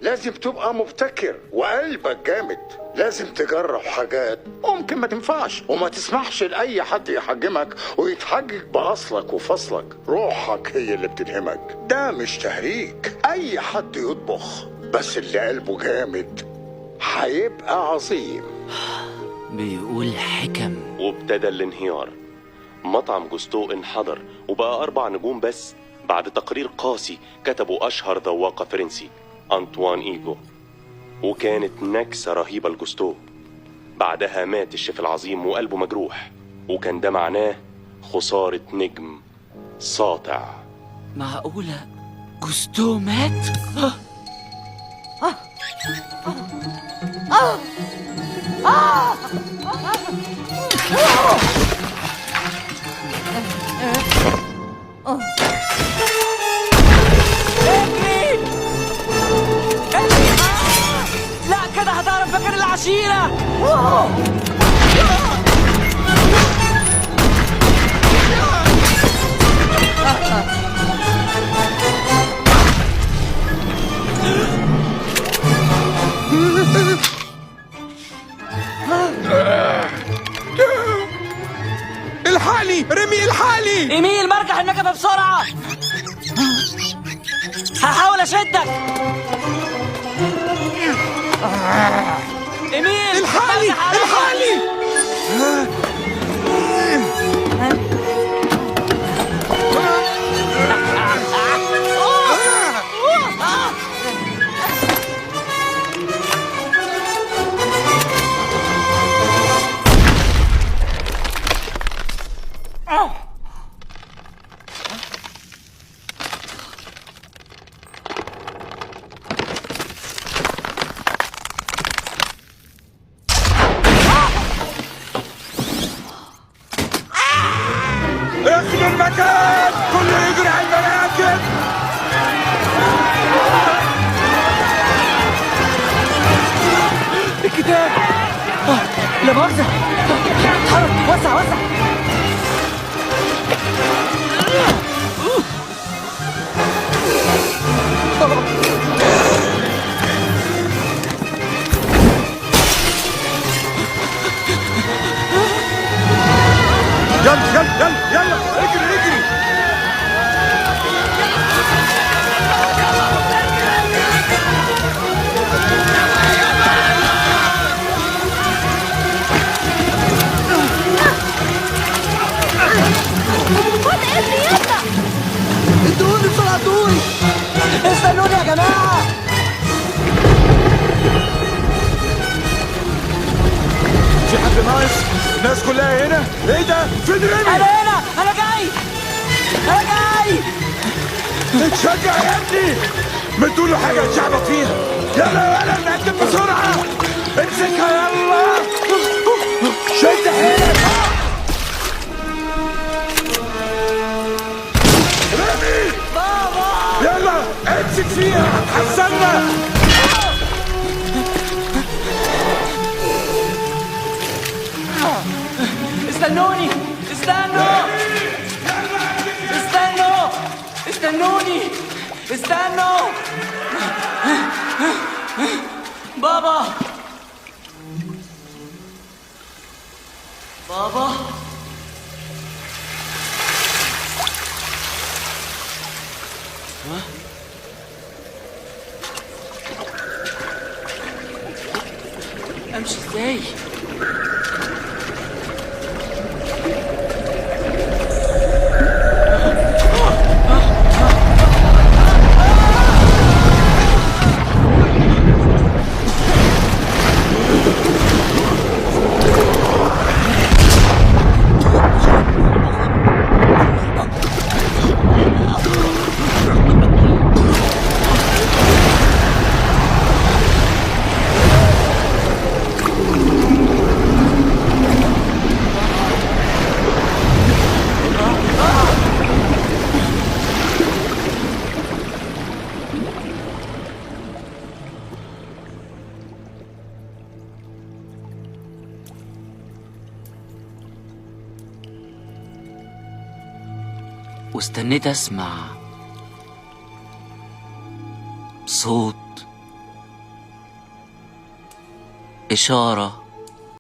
لازم تبقى مبتكر وقلبك جامد. لازم تجرب حاجات ممكن ما تنفعش، وما تسمحش لأي حد يحجمك ويتحجج بأصلك وفصلك. روحك هي اللي بتلهمك، ده مش تهريج. أي حد يطبخ، بس اللي قلبه جامد هيبقى عظيم. بيقول حكم. وابتدى الانهيار. مطعم جوستو انحدر وبقى 4 نجوم بس بعد تقرير قاسي كتبه أشهر ذواقة فرنسي أنطوان إيجو، وكانت نكسة رهيبة لجوستو. بعدها مات الشيف العظيم وقلبه مجروح، وكان ده معناه خسارة نجم ساطع. معقولة جوستو مات؟ اجري! اجري! لا كده هتعرف مكان العشيرة. الحقني ريمي، الحقني. إيميل مرجح النجفة بسرعة، هحاول أشدك. إيميل الحقني الحقني. اخلوا المكان، كله يجري على المراكب. الكتاب. لا مؤاخذة، اتحرك، وسع وسع. يلا يلا يلا يلا، اجري اجري. خد ابني يلا. ادوني بسرعة، ادوني، استنوني يا جماعة. في حد ناقص؟ الناس كلها هنا. ايه ده؟ فين ريمي؟ أنا هنا، أنا جاي، أنا جاي. اتشجع يا ابني، ما تقولوا حاجة اتشعبط فيها. يلا يلا نقدم بسرعة، امسكها يلا، شد حيلك. ريمي بابا يلا امسك فيها، هتحسنا. استنوني، استنوا استنوا استنوني، استنوا. بابا بابا، ها؟ امشي ازاي؟ واستنيت اسمع صوت إشارة.